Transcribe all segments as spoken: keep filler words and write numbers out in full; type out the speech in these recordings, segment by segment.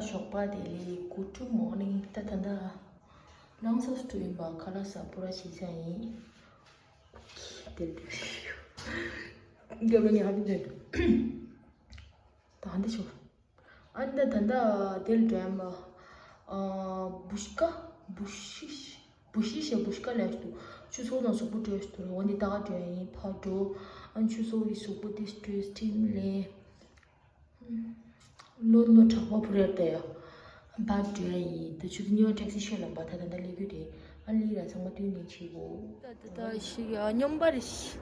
ཞོགས་པ་བདེ་ལེགས། Good morning. ད་ད་ད་ལང་སོ་སུ་ཡིན་པ་ཁ་ལག་ཟ་པོ་ར་བྱེད་ས་ཡིན། དེ་རྒྱབ་ལ་ངས་ཧ་གི་འདོད་འདུག་ད་འདི་ཆོག་ཨ་ནི་ད་ད་ད་དེ་ལ་འགྲོ་ཡ་མ། ཨ། བུ་ཤི་ཀ་བུ་ཤི་ཤི་བུ་ཤི་ཤི་བུ་ཤི་ཀ་ལས་སུ། ཆུ་ཚོད་ནང་གཟུགས་པོ་བཀྲུས་སུ་འོ་འདི་ད་ག་འགྲོ་ཡ་ཡིན། ཕར་འགྲོ། ཨ་ནི་ཆུ་ཚོད་ཀྱི་གཟུགས་པོ་དེ་བཀྲུས་སྟིམ་ལས། ལོ་ལོ་དྲག་པོ་བུ་རེད་ད་ཡ། བ་འགྲོ་ཡ་ཡིན། ད་ཆུ་ཚོད་གཉིས་པ་ཊེག་སི་ཤོད་ལ་བ་ད་ད་ད་སླེབས་རྒྱུ་རེད། ཨ་ལི་ར་ཚང་མ་བསྟུན་ནས་བྱེད་དགོས། ད་ད་ད་ཤི་ཡ་སྙོམས་པ་རེད་ཤི།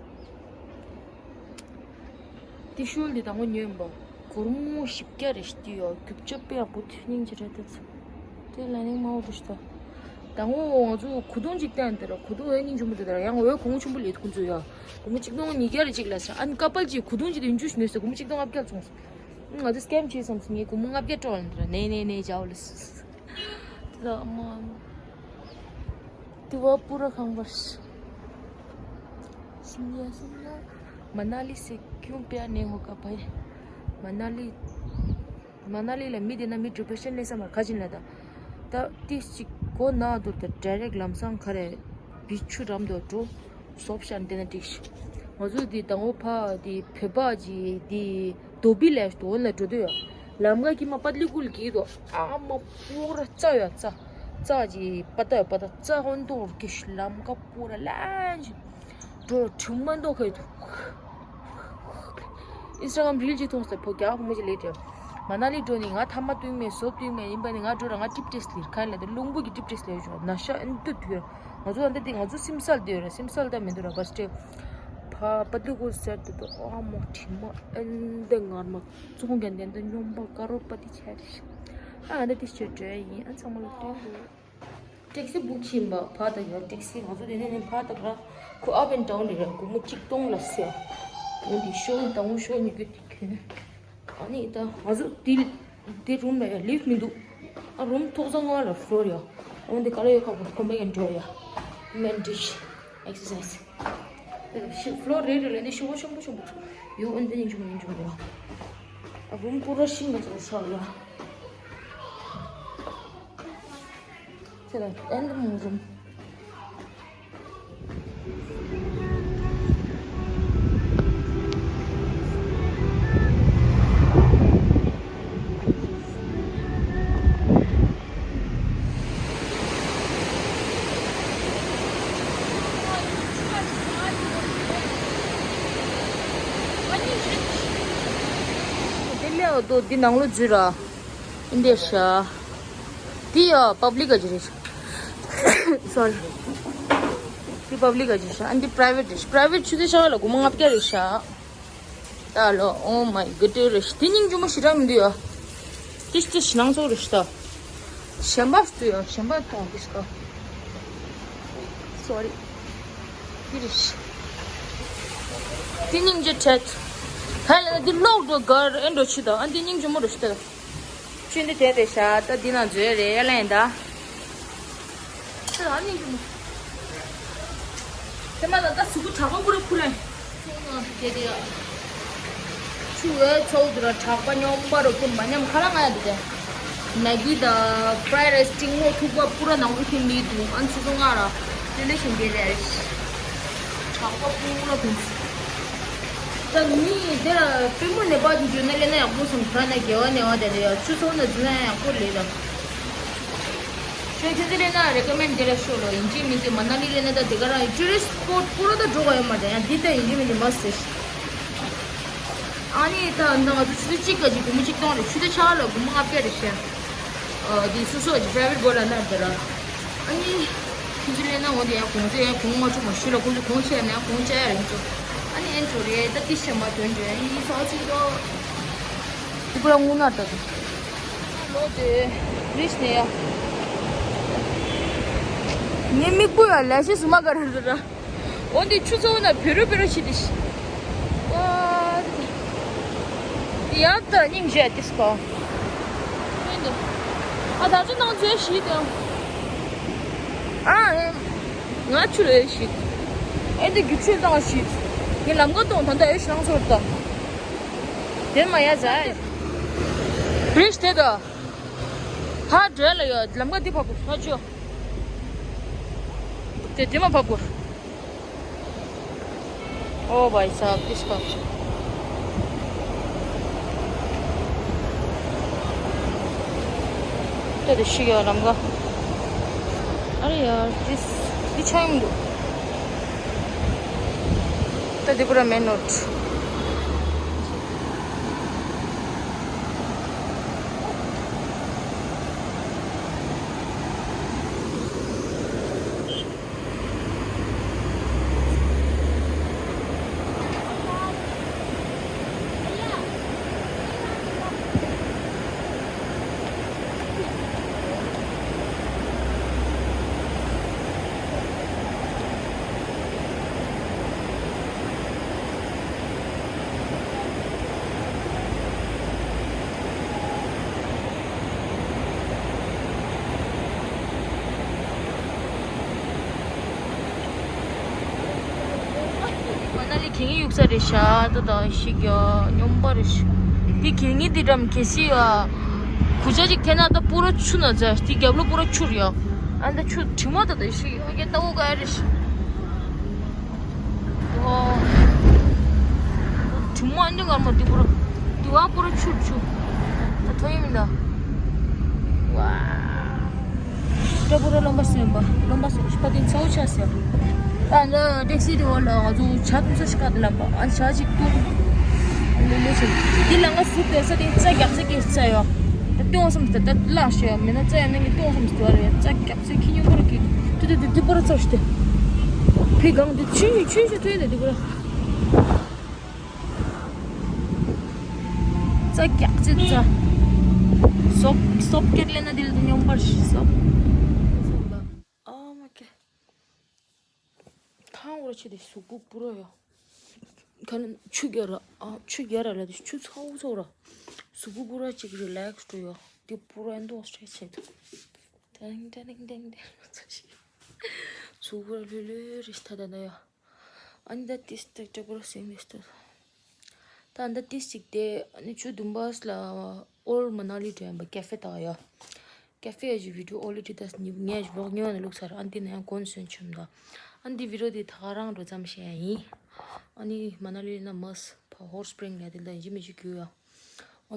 ཏི་ཤུལ་འདི་དང་པོ་ཉོས་པ། སྒོར་མོ་བཞི་བརྒྱ་རེད་ཤི། ཏི་ཡོ་རྒྱུ་ཆ་དཔེ་ཡག་པོ་དུས་སྙིང་རྗེ་རེད་ད་ཚ། དེ་ལ་ནི་མ་འོ་འགྲོ་ཤི་ད། དང་པོ་ང་ཚོ་གོས་ཐུང་གཅིག་བསྟན་དེ་ར་གོས་ཐུང་འོད་སྙིང་རྗེ་མོ་དེ་དེ་ར་ཡང་འོད་གོང་ཆུང་པོ་ལས་ཁོང་ཚོ་ཡ། སྒོར་མོ་གཅིག་སྟོང་ཉིས་བརྒྱ་རེ་གཅིག་ལ་ཟེར། ཨ་ནི་ཀ་པལ་གྱིས་གོས་ཐུང་གཅིག་དེ་ཡུན་ཅུ་ཞིག་ནོས་ཟེར། སྒོར་མོ་གཅིག་སྟོང་ལྔ་བརྒྱ་བཙོངས་སོང་། ང་ཚོ་སི་ཀེམ་བྱས་སོང་ཟེར། ངས་སྒོར་མོ་ལྔ་བརྒྱ་སྤྲོད་ལ་འདི་ར་ནས་ནས་ནས་བྱའོ་ལ་སི། དེ་ལ་མ། དེ་བ་པུ་ར་ཁང་པར། སིམ་ཡ་སིམ་ལ། མ་ན་ལི་སེ་ཁྱུང་པེ་ནེ་ཧོ་ཀ་པའི། མ་ན་ལི། མ་ན་ལི་ལ་མི་དེ་ན་མི་འགྲོ་ཕེ་ཤན་ལས་ས་མ་ཁ་ཅིན་ལ་ད། ད་ཏིས་ཅིག་གོ་ན་དུར་ད་ཌའི་རེག་ལམ་སང་ཁ་རེ་བི་ཆུ་འགྲམ་དུ་འགྲོ། སོབ་ཤན་དེ་ན་ཏིག་ང་ཚོ་དེ་དང་པོ་ཕ་དེ་བོད་པ་ཅི་དེ་དོ་བི་ལས་དོ་ལ་འགྲོ་དུས་ཡ། ལམ་ཁ་གི་མ་པ་ལི་ཀུལ་གི་དོ་ཨ་མ་པུ་ར་རྩ་ཡ་རྩ། རྩ་ཅི་པ་ཏ་པ་ཏ་རྩ་ཧོན་དོར་གི་ལམ་ཁ་པུ་ར་ལན་ཅི། འགྲོ་ཁྲིམས་མ་མདོག་ཁ་ཡི་འདུག་ཨིན་སི་ཊ་གྷ་རམ་རིལ་ཅིག་མཐོང་སྟེ་བོ་རྒྱ་བོ་མོ་ཅིག་ལས་དྲན། མ་ན་ལི་འགྲོ་ནི་ང་ཐ་མ་སྟོན་མེད་བཟོ་སྟོན་མེད་ཡིན་པ་ནི་ང་འགྲོ་ར་ང་ཀྲིབ་ཊེ་སི་ལིར་ཁ་ལ་དེ་རླུང་བུ་གི་ཀྲིབ་ཊེ་སི་ལས་ཡོད་ན་ཤ་ཨན་ཏུ་དུ་ང་ཚོ་ཨན་ཏ་དེ་ང་ཚོ་སིམ་སལ་དུ་ཡོད་ར་སིམ་སལ་ད་མི་འདུག་ར་བ་སི་ཊེ་ཕ་པ་ཏུ་ཀུ་སར་དུ་དུ་ཨ་མོ་ཁྲི་མ་ཨན་ཏེ་ངར་མ་ཙོང་གན་དེ་འདི་སྙོམས་པ་ཀ་རོ་པ་ཏི་ཆ་རེ་ཨ་ཨན་ཏ་དེ་ཆོས་བྲོས་ཡིན་ཨ་ཚང་མ་ལ་སྟོན་དགོས། ཊེག་སི་བུག་བྱིན་པ་ཕར་དང་ཡར་ཊེག་སི་ང་ཚོ་དེ་ནས་ནི་ཕར་དང་ར་ཁོ་ཨབ་ཨེན་ཌའུན་རེད་ར་སྒོར་མོ་གཅིག་སྟོང་ལ་ཟེར། འོན་ཏེ་ཤོ་དང་པོ་ཤོ་ཉི་གུ་དེ་གྱོན། ཨ་ནི་ད་ང་ཚོ་དེ་དེ་རུམ་ལ་ཡ་ལིབ་མི་འདུག་ཨ་རུམ་ཐོག་ས་ང་ལ་ཕློར་ཡ། འོན་ཏེ་ཀ་ལ་ཡོད་ཁ་གོ་ཁོམ་པ་ཡན་འགྲོ་ཡ། མེན་ཏིཤ་ཨེག་སར་སའི་ཛི། ཤི་ཕློར་རེ་རེ་ལ་ནི་ཤོ་བོ་ཤོམ་པོ་ཤོམ་པོ་ཚུགས་ཡོད། འོན་ཏེ་ཉིན་ཆུང་ཉིན་ཆུང་ཡ། ཨ་རུམ་པུ་ར་ཤིང་ག་ཚོ་ས་ཡ། ཁྱེད་ལ་ཨེན་ཌི་མོ་རུམ། དེ་ལས་འོ་དོ་འདི་ནང་ལོ་འཛུལ་ར། འདི་ཤ། འདི་ཡ་པབ་ལིག་ག་ཅི་རེད། སོ་རི། འདི་པབ་ལིག་ག་ཅི་ཤ། ཨ་འདི་པ་རའི་ཝེ་ཊི་རེད། པ་རའི་ཝེ་ཊི་ཆུ་ཚོད་ཤ་ལ་སྒོར་མོ་ལྔ་བརྒྱ་རེད་ཤ། ད་ལོ། Oh my god རེད་ཤ། འདི་སྙིང་རྗེ་མོ་ཞེ་དྲག་མི་འདུག་ཡ། ཏིཤ་ཏིཤ་ནང་ཚོགས་རེད་ཤ་ད། གཞན་པ་ཞིག་ཏུ་ཡ་གཞན་པ་མཐོང་ཏིཤ་ཀ། སོ་རི། འདི་རེད་ཤ། འདི་སྙིང་རྗེ་ཁྲལ། ཧ་ལས་ན་འདི་ལོག་འགྲོ་གར་ཨེ་འགྲོ་ཆུ་ད། ཨ་འདི་སྙིང་རྗེ་མོ་རེད་ཤ་ད། ཆུ་འདི་དེ་རེད་ཤག་ད་འདི་ན་འཛུལ་རེད་ཡ་ལན་ད། ཁྱེད་རང་ནི་ཡིན། ཁྱེད་མ་ལ་ད་གཟུགས་པོ་གྲགས་པ་ཁུ་རེ་ཁུ་རེ། ཆུ་ནང་དེ་དེ་ཡ། ཆུ་བའི་ཚོགས་འདི་ར་གྲགས་པ་སྙོམས་པ་རུ་ཁུ་མ་ཉམས་ཁ་ལ་ང་ཡ་འདི་དེ། མེ་གི་ད་ཕ་རའི་རའི་སི་ཏིང་མོ་ཐུག་པ་པུ་ར་ནང་པོ་ཁྱིམ་མི་འདུག་ཨན་ཆུ་ཚོད་ལྔ་ར། དེ་ལས་ཤིང་དེ་རེད། གྲགས་པ་སྤུ་ལ་ཕུན་སུམ། ད་མི་དེ་ལ་པུས་མོ་ནད་པ་དེ་འཇུ་ན་ལེན་ན་ཡག་པོ་སོང་ད་ན་དགེ་བ་ནས་བ་དེ་ལ་ཡ་ཆུ་ཚོགས་ན་འཇུ་ན་ཡག་པོ་ལས་ད། ཤོད་ཁྱེད་ཚོ་ལེན་ན་རེ་ཀོ་མེན་དེ་ལ་ཤོད་ལོ་ཡིན་གཅིག་མིན་གཅིག་མ་ན་ལི་ལེན་ན་ད་དེ་ག་རང་ཡིན་ཊུ་རི་སི་སི་པོ་ཊི་པུ་ར་ད་འགྲོ་ག་ཡོད་མ་རེད་ཡང་འདི་ད་ཡིན་གཅིག་མིན་གཅིག་མ་ཟེར། ཨ་ནི་ད་ད་ང་ཚོ་ཆུ་ཚོད་གཅིག་ག་ཅིག་སྒོར་མོ་གཅིག་སྟོང་རེད་ཆུ་ཚོད་ཆ་ལ་སྒོར་མོ་ལྔ་བརྒྱ་རེད་ཤག་ཨ་དེ་སོ་སོ་གི་པ་རའི་ཝེ་ཊི་སྒོ་ལ་ན་དེ་ར། ཨ་ནི། ཁྱེད་ཚོ་ལས་ན་འོ་དེ་ཡང་གོང་ཚད་ཡང་གོང་མ་ཆུ་མ་ཞུ་ལ་ཁོང་ཚོ་གོང་ཆེ་ཡང་ན་ཡང་གོང་ཆེ་ཡ་རེད་ཚོ། ཨ་ནི་ཨེན་ཚོ་རེད་ད་ཏི་ཤ་མ་དོན་འདྲ་ཡིན་ས་ཚིག་རོ། དེ་པུ་ར་དངུལ་ནག་ད་དུ། ལོ་དེ་རིས་ནས་ཡ། ངའི་མིག་པུ་ཡ་ལས་ཤི་སུ་མ་ག་ར་ར་ར། འོ་འདི་ཆུ་ཚོད་ན་བེ་རུ་བེ་རུ་ཞིག་འདི་ཤི། ཡ་ད་སྙིང་རྗེ་ཏིས་པ། ཨ་ད་ཚོ་ནང་ཚོའི་ཞིག་དང་། ཨ་ང་ཆུ་རེ་ཞིག་ཨེ་འདི་རྒྱུ་ཆུ་དང་ཞིག་ངས་ལམ་ཀ་གཏོང་ད་ད་ཨེ་ཤི་ནང་ཚོར་ད། དེ་མ་ཡ་ཛ། བེ་རིས་དེ་ད། ཕར་འགྲོ་ལ་ཡོད། ལམ་ཁ་འདི་ཕར་བུ་ཕར་ཅོ། དེ་དེ་མ་ཕར་བུ། ཨོ་བའི་སབ། དེ་སྐབས་ཤིག་ད་དེ་ཤི་ཡ་ལམ་ཁ། ཨ་རེ་ཡ། དེ་དེ་ཆ་ཡོང་འདུག་ད་དེ་པུ་ར་མེན་རོཌ། མ་ན་ལི་གད་སྙིགས་གཡུག་ས་རེད་ཤག་ད་ད་ཤི་གི་སྙོམས་པ་རེད་ཤག་འདི་གད་སྙིགས་འདི་འགྲམ་གལ་སྲིད་ཡ། གུ་ཅག་ཅིག་ཐེན་ན་ད་པུ་ར་ཆུ་ན་ཛ། འདི་རྒྱབ་ལོགས་པུ་ར་ཆུ་རེད་ཡ། ཨ་ད་ཆུ་དྲི་མ་ད་ད་ཤི་ཡ་གི་ལྟ་བུ་ག་རེད་ཤག་ཨོ། དྲི་མ་འདི་ངར་མ་འདི་པུ་ར། འདི་བ་པུ་ར་ཆུ་ཆུ། ད་ཐོ་ཡི་མི་འདའ། ཝ། ད་པུ་ར་རློན་པ་སེམས་པ། རློན་པ་སེམས་པ་དེ་ཚ་བོ་ཆ་ཟེར། ད་འདི་ཊེག་སི་དེ་འོག་ལ་ང་ཚོ་ཇ་འཐུང་ས་ཞིག་ག་དེ་ལབ་པ། ཨ་ཇ་ཅིག་འཐུང་། ལེ་ལེ་ཆེ། འདི་ལ་ང་ཟུག་བསྡད་ས་དེ་རྩྭ་རྒྱག་ས་གི་རྩྭ་ཡོད། ད་སྟོང་བསམ་སྟེ་ད་ལག་ཤོད་མེད་ན་རྩྭ་ཡོད་ན་ངས་སྟོང་བསམ་སྟེ་བ་རེད། རྩྭ་རྒྱག་ས་ཁྱི་སྨྱོན་པོ་ར་ཁྱི། དུ་དུ་དུ་དུ་པོ་ར་ཚར་ཤི་དེ། ཕི་གང་དུ་ཆུན་ཆུན་ཆུན་ཆུ་ཐོན་དེ་དུ་པོ་ར། རྩྭ་རྒྱག་ཅི་རྩྭ། སོབ་སོབ་ཀེར་ལེན་ན་དེ་ལ་དུ་སྙོམས་པར་སོབ། ཨ་མ་ཀེ། ཐང་འོར་ཆེ་དེ་གཟུགས་པོ་པུ་ར་ཡོད། ཁ་ན་ཆུ་རྒྱ་ར། ཨ་ཆུ་རྒྱ་ར་ལ་དེ་ཆུ་ཚ་བོ་ཚ་བོ་ར། གཟུགས་པོ་པུ་ར་ཅིག་རི་ལེགས་འགྲོ་ཡོད། དེ་པུ་ར་ཨེ་འདོ་སི་ཊེ་ཆེ་དུ། ཏེང་ཏེང་ཏེང་ཏེང་ཏེང་ལོ་ཚ་ཤི། གཟུགས་པོ་ར་ལྷོད་ལྷོད་རེ་ཐ་ད་ན་ཡོད། ཨ་ནི་ད་ཏིས་ཏེག་ཏེག་པུ་ར་སེང་ལེ་སྟོད། ད་ཨ་ད་ཏིས་ཅིག་དེ་ཨ་ནི་ཆུ་དུམ་བཱས་ལ་ཨོལ་མ་ན་ལི་འགྲོ་ཡན་པ་ཀེ་ཧྥེ་ད་ཡོད། ཀེ་ཧྥེ་ཡ་ཞིག་བི་ཌིའོ་ཨོ་ལི་ཏི་དས་ནི་ངས་ཞིག་ལོག་ཉོ་ནས་ལུག་ཚར། ཨ་འདི་ནས་ཡང་གོན་སོན་ཆུམ་ད། ཨ་འདི་བི་ཌིའོ་དེ་ད་ག་རང་འགྲོ་ཙམ་བཤད་ཡ་ཡིན། ཨ་ནི་མ་ན་ལི་ན་མཱས་ཕ་ཧོར་སི་པྲིང་ལ་དེ་འདྲ་ཡིན་མི་ཞིག་རྒྱུ་ཡ། ཨ་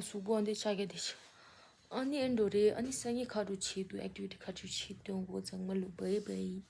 གཟུགས་པོ་ཨ་འདི་ཆ་ག་དེ་ཆ། ཨ་ནི་ཨེ་འགྲོ་རེད། ཨ་ནི་སང་ཉིན་ཁ་འགྲོ་བྱེད་དུ་ཨེག་ཊི་བི་ཊི་ཁ་འགྲོ་བྱེད་དུ་འགོ་ཚང་མ་ལུག་བའི་བའི།